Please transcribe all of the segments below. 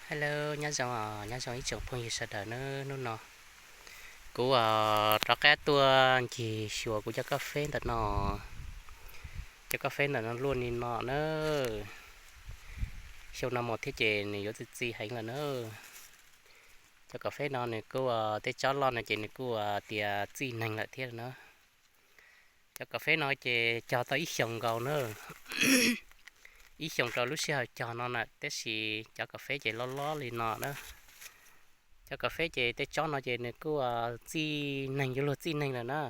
Hello, nyob zoo, nyob zoo ib tsoom phooj ywg sawv daws na. Hnub no kuv rov qab tuaj ncig xyuas kuv cov kas fes ntawm no. Cov kas fes ntawm no luaj li no na. Xyoo no mus thiab ces nws yuav txi txiv heev lawm na. Cov kas fes no nws kuj, tej tsob loj no ces nws kuj tias txij neeg lawm thiab na. Cov kas fes no ces cog tau ib xyoos nkaus na. Ib xyoos rau lub sij hawm cog no na, tab sis cov kas fes ces loj loj li no na. Cov kas fes ces tej tsob no ces nws kuj txij neeg yuav luag txij neeg lawm na.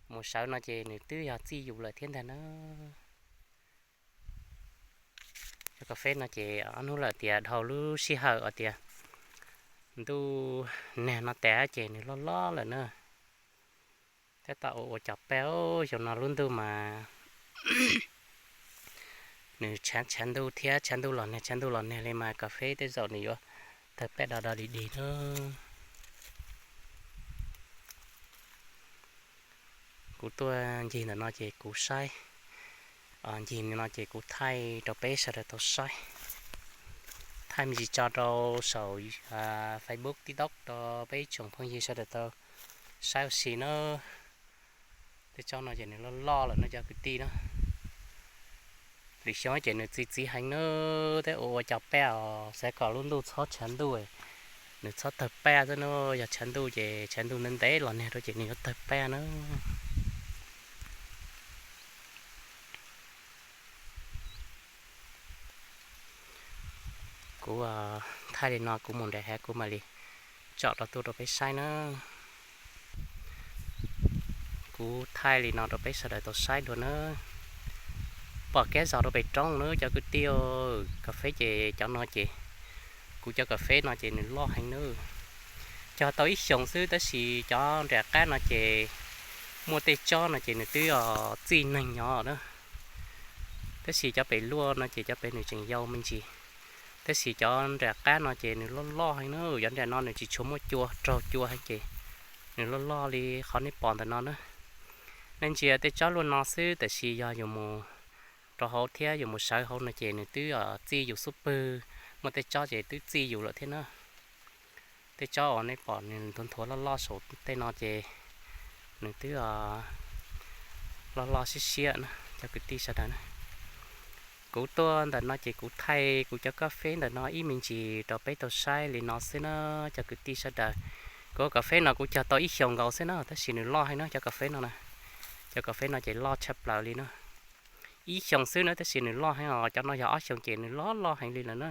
Mus sawv no ces nws twb yog txij yus lawm thiab ntag na. Cov kas fes no ces ob hnub lawm tias dhau lub sij hawm uas tias ntuj nag no tas ces nws loj loj lawm na. Tab tom ua ua cov paj, xyoo no lub ntuj mas nws tshav tshav ntuj thiab tshav ntuj los nag tshav ntuj los nag li mas kas fes tej zaum nws yuav tawg paj do do dig dig na. Kuv tuaj ncig ntawm no ces kuv saib, ncig no ces kuv thaij rau peb sawv daws tau saib. Thaij me ntsis tso rau saum Facebook, TikTok rau peb tsoom phooj ywg sawv daws tau saib ua si na. Tej tsob no ces nws loj loj lawm no cov kwv tij na. Lwm xyoo ces nws txi txiv heev na, tej ua ua cov paj os, xav kom lub ntuj txhob tshav ntuj, nws txhob tawg paj xwb na. Yog tshav ntuj ces tshav ntuj ntev ntev los nag rau ces nws yuav tawg paj na. Kuv thaij li no kuv mus nram hav kuv mam li tsom rau tuaj rau peb saib na. Kuv thaij li no rau peb sawv daws tau saib dua na. Pom kev zog rau pem roob na cov kwv tij. Kas fes ces cov no ces, kuv cov kas fes no ces nws loj heev na. Cog tau ib xyoos xwb tab sis cov nram qab no ces muaj tej tsob no ces nws twb txij neeg nyob na. Tab sis cov pem luaj no ces cov pem nws tseem yau me ntsis. Tab sis cov nram qab no ces nws loj loj heev na, cov nram no nws tsis tshua muaj cua, raug cua heev ces nws loj loj li qhov nej pom ntawm no na. Nej ntsia tej tsob luaj no xwb tab sis yog yus mus rau hauv thiab yus mus sawv hauv no ces nws twb txij yus xub pwg, muaj tej tsob ces twb txij yus lawm thiab na. Tej tsob uas nej pom nws nthuav nthuav loj loj saum tej no ces nws twb loj loj siab siab na cov kwv tij sawv daws na. Kuv tuaj ntawm no ces kuv thaij kuv cov kas fes ntawm no ib me ntsis rau peb tau saib li no xwb na cov kwv tij sawv daws. Kuv kas fes no kuv cog tau ib xyoos nkaus xwb na tab sis nws loj heev na cov kas fes no na. Cov kas fes no ces loj tshaj plaws li na. Ib xyoos xwb na tab sis nws loj heev os, cov no yog ob xyoos ces nws loj loj heev li lawm na.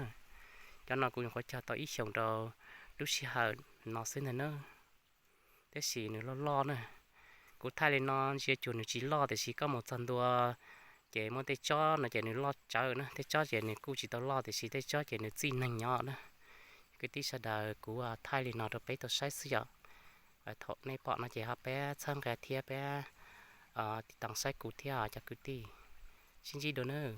Cov no kuv nyuam qhuav cog tau ib xyoos rau lub sij hawm no xwb ntag na. Tab sis nws loj loj na. Kuv thaij li no ntsia cuag nws tsis loj tiam sis koj mus txog ntua ces muaj tej tsob no ces nws loj tsawv na, tej tsob ces nws kuj tsis tau loj tiam sis tej tsob ces nws txij neeg nyob na. Kwv tij sawv daws kuv thaij li no rau peb tau saib xwb yom. Thaum nej pom no ces ho peb txhawb nqa thiab peb tiv tauj saib kuv thiab cov kwv tij. Sib ntsib dua nawb.